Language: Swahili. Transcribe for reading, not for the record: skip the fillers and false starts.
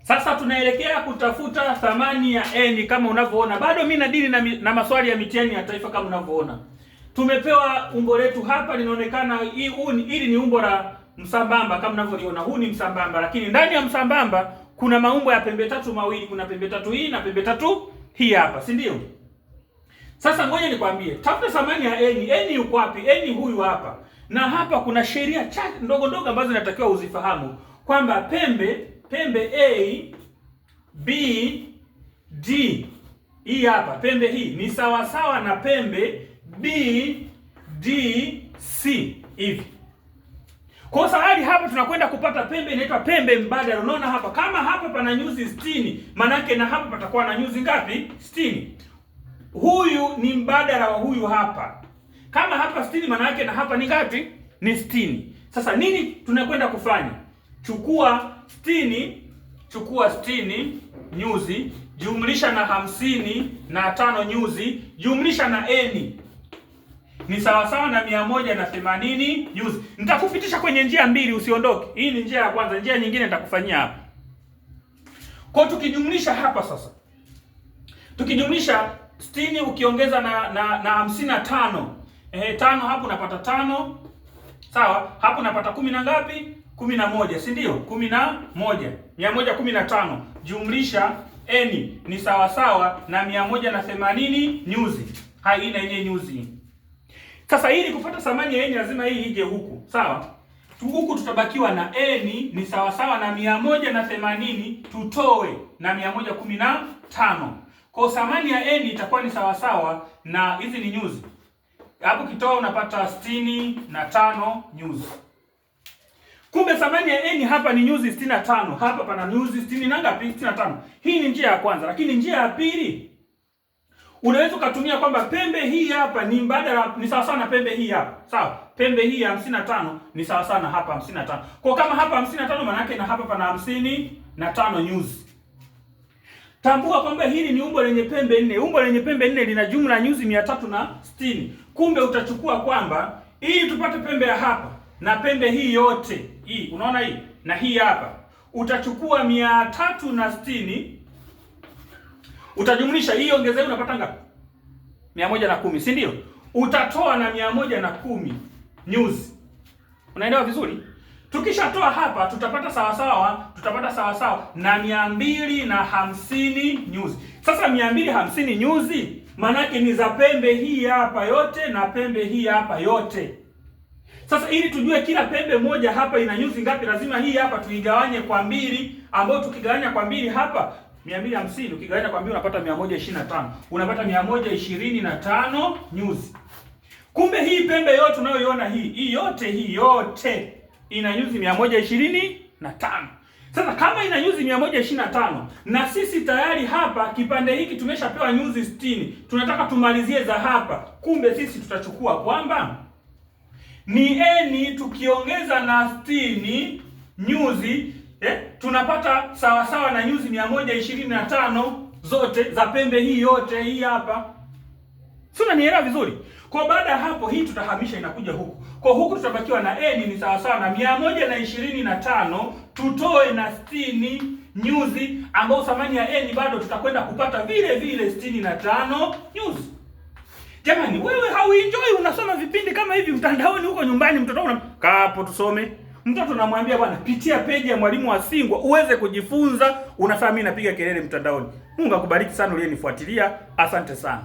Sasa tunaelekea kutafuta thamani ya n kama unavyoona. Bado mimi nadili na maswali ya mitihani ya taifa kama unavyoona. Tumepewa umbo letu hapa linaonekana hili ni umbo la msambamba kama unavyoliona. Huu ni msambamba, lakini ndani ya msambamba kuna maumbo ya pembe tatu mawili, kuna pembe tatu hii na pembe tatu hii hapa, si ndio? Sasa ngoja nikwambie, tafuta thamani ya n. N yuko wapi? N huyu hapa. Na hapa kuna sheria chache ndogo ndogo ambazo inatakiwa uzifahamu kwamba pembe A B D hii hapa, pembe hii ni sawasawa na pembe B D C hivi. Kwa sahali hapa tunakwenda kupata pembe inaitwa pembe mbadala. Unaona hapa kama hapa pana nyuzi 60, manake na hapa patakuwa na nyuzi ngapi? 60. Huyu ni mbadala wa huyu hapa. Kama hapa 60, manake na hapa ni ngapi? Ni 60. Sasa nini tunakwenda kufanya? Chukua 60, chukua 60 nyuzi jumlisha na 55 nyuzi jumlisha na n ni sawasawa na 180 nyuzi. Nitakupitisha kwenye njia mbili, usiondoke. Hii ni njia ya kwanza, njia nyingine nitakufanyia hapa. Kwa tukijumlisha hapa sasa, tukijumlisha 60 ukiongeza na 55, tano hapo unapata tano, sawa? Hapo unapata 10 na ngapi? 11, si ndio? 11, 115 jumlisha n ni sawasawa na 180 nyuzi. Hai, hii na yenyewe nyuzi. Sasa ili kupata thamani ya n lazima hii ije huku, sawa? Huku tutabakiwa na n ni sawasawa na 180 tutoe na 115. Kwa thamani ya n itakuwa ni sawasawa na hizi ni nyuzi. Hapo kitoa unapata 65 nyuzi. Kumbe thamani ya n hapa ni nyuzi 65. Hapa pana nyuzi 60 na ngapi? 65. Hii ni njia ya kwanza, lakini njia ya pili unaweza ukatumia kwamba pembe hii hapa ni mbadala, ni sawa sawa na pembe hii hapa. Sawa? Pembe hii ya 55 ni sawa sawa na hapa 55. Kwa kama hapa 55 maana yake na hapa pana 55 nyuzi. Tambua kwamba hili ni umbo lenye pembe nne. Umbo lenye pembe nne lina jumla nyuzi 360. Kumbe utachukua kwamba ili tupate pembe ya hapa na pembe hii yote hii, unaona hii na hii hapa, utachukua 360 utajumlisha hii, ongezea, unapata ngapi? 110, si ndio? Utatoa na 110 nyuzi. Unaelewa vizuri? Tukishatoa hapa tutapata sawasawa, tutapata sawasawa na 250 nyuzi. Sasa 250 nyuzi maanake ni za pembe hii hapa yote na pembe hii hapa yote. Sasa ili tujue kila pembe moja hapa ina nyuzi ngapi, lazima hii hapa tuigawanye kwa mbili, ambayo tukigawanya kwa mbili hapa 250 ukigawanya kwa mbili unapata 125. Unapata 125 nyuzi. Kumbe hii pembe yote unayoiona hii yote hii yote ina nyuzi 125. Sasa kama ina nyuzi 125 na sisi tayari hapa kipande hiki tumeshapewa nyuzi 60, tunataka tumalizie za hapa. Kumbe sisi tutachukua kwamba ni n tukiongeza na 60 nyuzi tunapata sawasawa na nyuzi 125 zote za pembe hii yote hii hapa. Si unanielewa vizuri? Kwa baada ya hapo hii tutahamisha inakuja huku. Kwa huku tutabakiwa na n ni sawasawa na 125 tutoe na 60 nyuzi, ambao thamani ya n bado tutakwenda kupata vile vile 65 nyuzi. Jamani, wewe hauenjoy unasoma vipindi kama hivi mtandaoni huko nyumbani, mtoto wako kaa hapo tusome. Mtoto namwambia bwana, pitia peji ya Mwalimu Asingwa uweze kujifunza. Unafaa mimi napiga kelele mtandaoni. Mungu akubariki sana uliyenifuatilia. Asante sana.